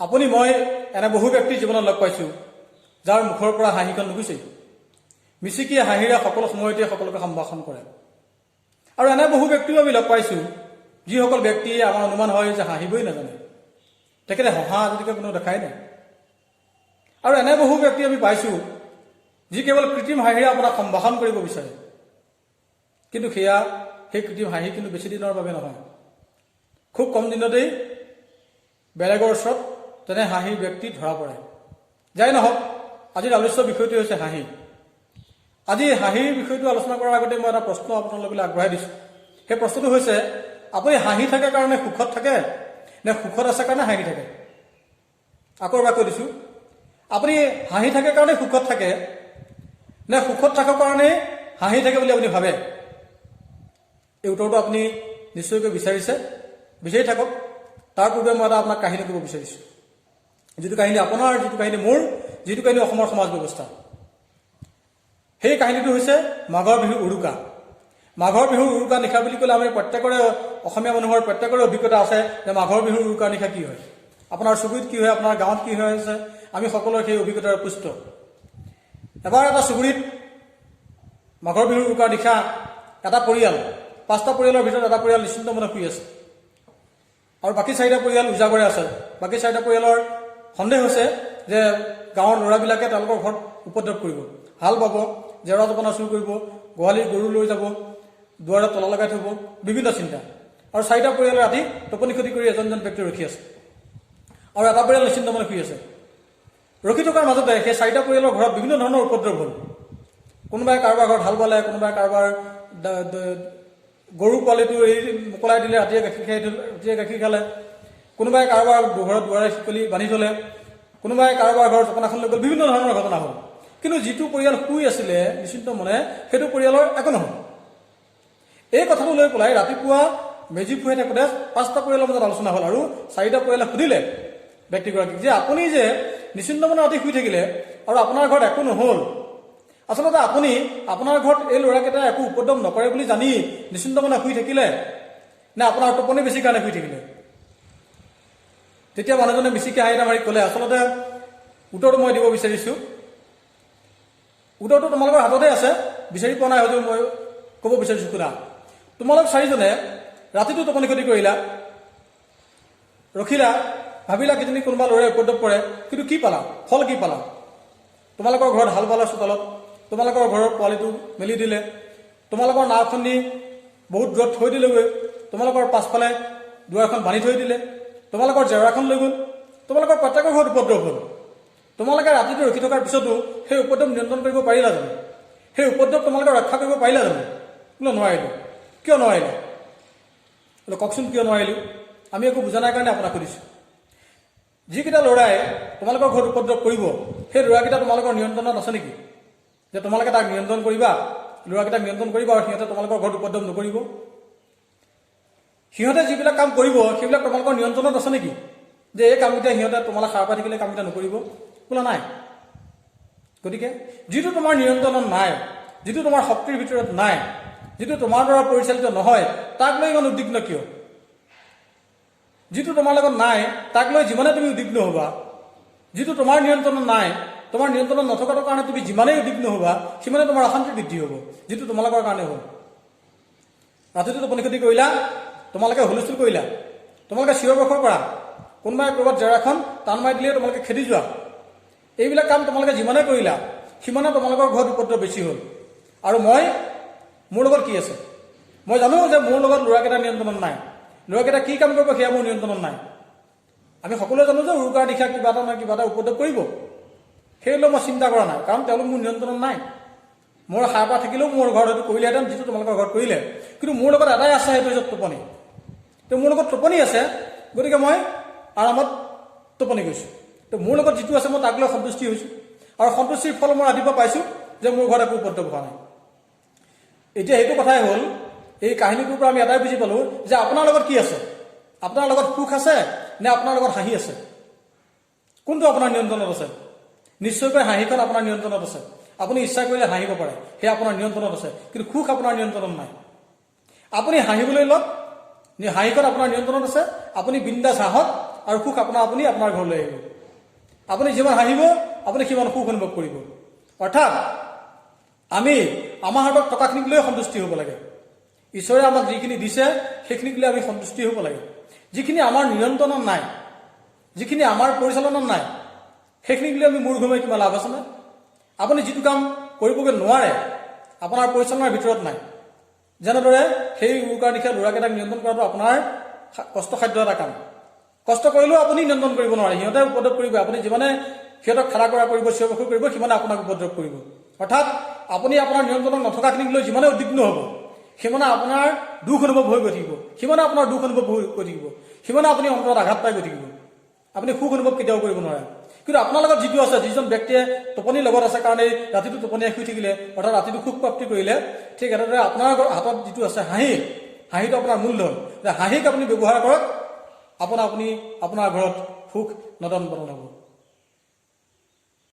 আপুনি মই এনে বহু ব্যক্তিৰ জীৱনত লগ পাইছোঁ, যাৰ মুখৰ পৰা হাঁহিখন নুগুচেই। মিচিকীয়া হাঁহিৰে সকলো সময়তে সকলোকে সম্ভাষণ কৰে। আৰু এনে বহু ব্যক্তিও আমি লগ পাইছোঁ, যিসকল ব্যক্তিয়ে আমাৰ অনুমান হয় যে হাঁহিবই নাজানে, তেখেতে হঁহা আজিলৈকে কোনো দেখাই নাই। আৰু এনে বহু ব্যক্তি আমি পাইছোঁ, যি কেৱল কৃত্ৰিম হাঁহিৰে আপোনাক সম্ভাষণ কৰিব বিচাৰে। কিন্তু সেই কৃত্ৰিম হাঁহি কিন্তু বেছি দিনৰ বাবে নহয়। খুব কম দিনতেই বেলেগৰ ওচৰত তেনে হাঁহিৰ ব্যক্তি ধৰা পৰে। যাই নহওক, আজিৰ আলোচ্য বিষয়টো হৈছে হাঁহি। আজি হাঁহিৰ বিষয়টো আলোচনা কৰাৰ আগতে মই এটা প্ৰশ্ন আপোনালোকলৈ আগবঢ়াই দিছোঁ। সেই প্ৰশ্নটো হৈছে, আপুনি হাঁহি থাকে কাৰণে সুখত থাকে নে সুখত আছে কাৰণে হাঁহি থাকে? আকৌ এবাৰ কৈ দিছোঁ, আপুনি হাঁহি থাকে কাৰণে সুখত থাকে নে সুখত থকাৰ কাৰণে হাঁহি থাকে বুলি আপুনি ভাবে? এই উত্তৰটো আপুনি নিশ্চয়কৈ বিচাৰিছে, বিচাৰি থাকক। তাৰ পূৰ্বে মই এটা আপোনাক কাহিনী ক'ব বিচাৰিছোঁ, যিটো কাহিনী আপোনাৰ, যিটো কাহিনী মোৰ, যিটো কাহিনী অসমৰ সমাজ ব্যৱস্থা। সেই কাহিনীটো হৈছে মাঘৰ বিহুৰ উৰুকা। মাঘৰ বিহুৰ উৰুকা নিশা বুলি ক'লে আমি প্ৰত্যেকৰে, অসমীয়া মানুহৰ প্ৰত্যেকৰে অভিজ্ঞতা আছে যে মাঘৰ বিহুৰ উৰুকা নিশা কি হয়, আপোনাৰ চুবুৰীত কি হয়, আপোনাৰ গাঁৱত কি হৈ আছে। আমি সকলোৰে সেই অভিজ্ঞতাৰে পুষ্ট। এবাৰ এটা চুবুৰীত মাঘৰ বিহুৰ উৰুকাৰ নিশা এটা পৰিয়াল, পাঁচটা পৰিয়ালৰ ভিতৰত এটা পৰিয়াল নিশ্চিন্ত মনে শুই আছে আৰু বাকী চাৰিটা পৰিয়াল উজাগৰে আছে। বাকী চাৰিটা পৰিয়ালৰ সন্দেহ হৈছে যে গাঁৱৰ ল'ৰাবিলাকে তেওঁলোকৰ ঘৰত উপদ্ৰৱ কৰিব, হাল বাব, জেওৰা জপনা চুৰ কৰিব, গোহালিৰ গৰু লৈ যাব, দুৱাৰত তলা লগাই থ'ব, বিভিন্ন চিন্তা। আৰু চাৰিটা পৰিয়ালে ৰাতি টোপনি ক্ষতি কৰি এজন এজন ব্যক্তি ৰখি আছে আৰু এটা পৰিয়াল নিশ্চিন্ত মনে শুই আছে। ৰখি থকাৰ মাজতে সেই চাৰিটা পৰিয়ালৰ ঘৰত বিভিন্ন ধৰণৰ উপদ্ৰৱ হ'ল। কোনোবাই কাৰোবাৰ ঘৰত হাল বালে, কোনোবাই কাৰোবাৰ গৰু পোৱালিটো এৰি মোকলাই দিলে, ৰাতিয়ে গাখীৰ খাই দিলে, ৰাতিয়ে গাখীৰ খালে। কোনোবাই কাৰোবাৰ ঘৰত দুৱাৰে শিকলি বান্ধি থ'লে, কোনোবাই কাৰোবাৰ ঘৰত জপনাখন লৈ গ'ল। বিভিন্ন ধৰণৰ ঘটনা হ'ল। কিন্তু যিটো পৰিয়াল শুই আছিলে নিশ্চিন্ত মনে, সেইটো পৰিয়ালৰ একো নহ'ল। এই কথাটো লৈ পেলাই ৰাতিপুৱা মেজি ফুৱাই থাকোঁতে পাঁচটা পৰিয়ালৰ মাজত আলোচনা হ'ল আৰু চাৰিটা পৰিয়ালে সুধিলে ব্যক্তিগৰাকীক যে আপুনি যে নিশ্চিন্ত মনে ৰাতি শুই থাকিলে আৰু আপোনাৰ ঘৰত একো নহ'ল, আচলতে আপুনি আপোনাৰ ঘৰত এই ল'ৰাকেইটাই একো উপদ্ৰৱ নকৰে বুলি জানি নিশ্চিন্ত মনে শুই থাকিলে নে আপোনাৰ টোপনি বেছি কাৰণে শুই থাকিলে? তেতিয়া মানুহজনে মিচিকি হাঁহি এটা মাৰি ক'লে, আচলতে উত্তৰটো মই দিব বিচাৰিছোঁ, উত্তৰটো তোমালোকৰ হাততে আছে, বিচাৰি পোৱা নাই হয়তো, মই ক'ব বিচাৰিছোঁ। শুনা, তোমালোক চাৰিজনে ৰাতিটো টোপনি ক্ষতি কৰিলা, ৰখিলা, ভাবিলা কিজানি কোনোবা ল'ৰাই উপদ্ৰৱ কৰে। কিন্তু কি পালা? ফল কি পালা? তোমালোকৰ ঘৰত হাল বালে চোতালত, তোমালোকৰ ঘৰৰ পোৱালিটো মেলি দিলে, তোমালোকৰ নাওখন নি বহুত দূৰত থৈ দিলেগৈ, তোমালোকৰ পাছফালে দুৱাৰখন বান্ধি থৈ দিলে, তোমালোকৰ জেওৰাখন লৈ গ'ল, তোমালোকৰ প্ৰত্যেকৰ ঘৰত উপদ্ৰৱ হ'ল। তোমালোকে ৰাতিটো ৰখি থকাৰ পিছতো সেই উপদ্ৰৱ নিয়ন্ত্ৰণ কৰিব পাৰিলা জানো? সেই উপদ্ৰৱ তোমালোকে ৰক্ষা কৰিব পাৰিলা জানো? বোলে নোৱাৰিলোঁ। কিয় নোৱাৰিলা? বোলে কওকচোন, কিয় নোৱাৰিলোঁ? আমি একো বুজা নাই কাৰণে আপোনাক সুধিছোঁ। যিকেইটা ল'ৰাই তোমালোকৰ ঘৰত উপদ্ৰৱ কৰিব, সেই ল'ৰাকেইটা তোমালোকৰ নিয়ন্ত্ৰণত আছে নেকি, যে তোমালোকে তাক নিয়ন্ত্ৰণ কৰিবা, ল'ৰাকেইটাক নিয়ন্ত্ৰণ কৰিবা আৰু সিহঁতে তোমালোকৰ ঘৰত উপদ্ৰৱ নকৰিব? সিহঁতে যিবিলাক কাম কৰিব, সেইবিলাক তোমালোকৰ নিয়ন্ত্ৰণত আছে নেকি, যে এই কামকেইটা সিহঁতে তোমালোক সাৰ পাই থাকিলে কামকেইটা নকৰিব? বোলে নাই। গতিকে যিটো তোমাৰ নিয়ন্ত্ৰণত নাই, যিটো তোমাৰ শক্তিৰ ভিতৰত নাই, যিটো তোমাৰ দ্বাৰা পৰিচালিত নহয়, তাক লৈ ইমান উদ্বিগ্ন কিয়? যিটো তোমাৰ লগত নাই, তাক লৈ যিমানে তুমি উদ্বিগ্ন হ'বা, যিটো তোমাৰ নিয়ন্ত্ৰণত নাই, তোমাৰ নিয়ন্ত্ৰণত নথকাটোৰ কাৰণে তুমি যিমানেই উদ্বিগ্ন হ'বা, সিমানে তোমাৰ অশান্তি বৃদ্ধি হ'ব, যিটো তোমালোকৰ কাৰণে হ'ল। ৰাতিটো টোপনি ক্ষতি কৰিলা, তোমালোকে হুলস্থুল কৰিলা, তোমালোকে চিঞৰ বাখৰ কৰা, কোনোবাই ক'ৰবাত জেওৰাখন টান মাৰি দিলে তোমালোকে খেদি যোৱা, এইবিলাক কাম তোমালোকে যিমানে কৰিলা, সিমানে তোমালোকৰ ঘৰত উপদ্ৰৱ বেছি হ'ল। আৰু মই, মোৰ লগত কি আছে? মই জানো যে মোৰ লগত ল'ৰাকেইটা নিয়ন্ত্ৰণত নাই। ল'ৰাকেইটা কি কাম কৰিব, সেয়া মোৰ নিয়ন্ত্ৰণত নাই। আমি সকলোৱে জানো যে উৰুকাৰ নিশা কিবা এটা নহয় কিবা এটা উপদ্ৰৱ কৰিব। সেই লৈ মই চিন্তা কৰা নাই, কাৰণ তেওঁলোক মোৰ নিয়ন্ত্ৰণত নাই। মোৰ সাৰ পাই থাকিলেও মোৰ ঘৰত হয়তো কৰিলেহেঁতেন যিটো তোমালোকৰ ঘৰত কৰিলে। কিন্তু মোৰ লগত এটাই আছে, সেইটো হৈছে টোপনি। তো মোৰ লগত টোপনি আছে, গতিকে মই আৰামত টোপনি গৈছোঁ। তো মোৰ লগত যিটো আছে, মই তাক লৈ সন্তুষ্টি হৈছোঁ আৰু সন্তুষ্টিৰ ফল মই ৰাতিপুৱা পাইছোঁ যে মোৰ ঘৰত একো উপদ্ৰৱ হোৱা নাই। এতিয়া সেইটো কথাই হ'ল, এই কাহিনীটোৰ পৰা আমি এটাই বুজি পালোঁ যে আপোনাৰ লগত কি আছে? আপোনাৰ লগত সুখ আছে নে আপোনাৰ লগত হাঁহি আছে? কোনটো আপোনাৰ নিয়ন্ত্ৰণত আছে? নিশ্চয়কৈ হাঁহিখন আপোনাৰ নিয়ন্ত্ৰণত আছে। আপুনি ইচ্ছা কৰিলে হাঁহিব পাৰে, সেয়া আপোনাৰ নিয়ন্ত্ৰণত আছে। কিন্তু সুখ আপোনাৰ নিয়ন্ত্ৰণত নাই। আপুনি হাঁহিবলৈ লওক, হাঁহিখন আপোনাৰ নিয়ন্ত্ৰণত আছে, আপুনি বিন্দাছ হাঁহক। আৰু সুখ আপুনি আপোনাৰ ঘৰলৈ আহিব। আপুনি যিমান হাঁহিব, আপুনি সিমান সুখ অনুভৱ কৰিব। অৰ্থাৎ আমি আমাৰ হাতত থকাখিনিক লৈ সন্তুষ্টি হ'ব লাগে। ঈশ্বৰে আমাক যিখিনি দিছে, সেইখিনিক লৈ আমি সন্তুষ্টি হ'ব লাগে। যিখিনি আমাৰ নিয়ন্ত্ৰণত নাই, যিখিনি আমাৰ পৰিচালনাত নাই, সেইখিনিক লৈ আমি মূৰ ঘমাই কিবা লাভ আছেনে? আপুনি যিটো কাম কৰিবগৈ নোৱাৰে, আপোনাৰ পৰিচালনাৰ ভিতৰত নাই, যেনেদৰে সেই উৰুকাৰ নিশা ল'ৰাকেইটাক নিয়ন্ত্ৰণ কৰাটো আপোনাৰ কষ্টসাধ্য এটা কাম। কষ্ট কৰিলেও আপুনি নিয়ন্ত্ৰণ কৰিব নোৱাৰে, সিহঁতে উপদ্ৰৱ কৰিব। আপুনি যিমানে সিহঁতক খেলা কৰা কৰিব, চিঞৰ বাখৰ কৰিব, সিমানে আপোনাক উপদ্ৰৱ কৰিব। অৰ্থাৎ আপুনি আপোনাৰ নিয়ন্ত্ৰণত নথকাখিনিক লৈ যিমানে উদ্বিগ্ন হ'ব, সিমানে আপোনাৰ দুখ অনুভৱ হৈ গৈ থাকিব, সিমানে আপোনাৰ দুখ অনুভৱ হৈ গৈ থাকিব, সিমানে আপুনি অন্তৰত আঘাত পাই গৈ থাকিব। আপুনি সুখ অনুভৱ কেতিয়াও কৰিব নোৱাৰে। কিন্তু আপোনাৰ লগত যিটো আছে, যিজন ব্যক্তিয়ে টোপনিৰ লগত আছে কাৰণে ৰাতিটো টোপনিয়াই শুই থাকিলে, অৰ্থাৎ ৰাতিটো সুখ প্ৰাপ্তি কৰিলে, ঠিক এনেদৰে আপোনাৰ হাতত যিটো আছে হাঁহি, হাঁহিটো আপোনাৰ মূলধন। যে হাঁহিক আপুনি ব্যৱহাৰ কৰক, আপুনি আপোনাৰ ঘৰত সুখ নদন বদন হ'ব।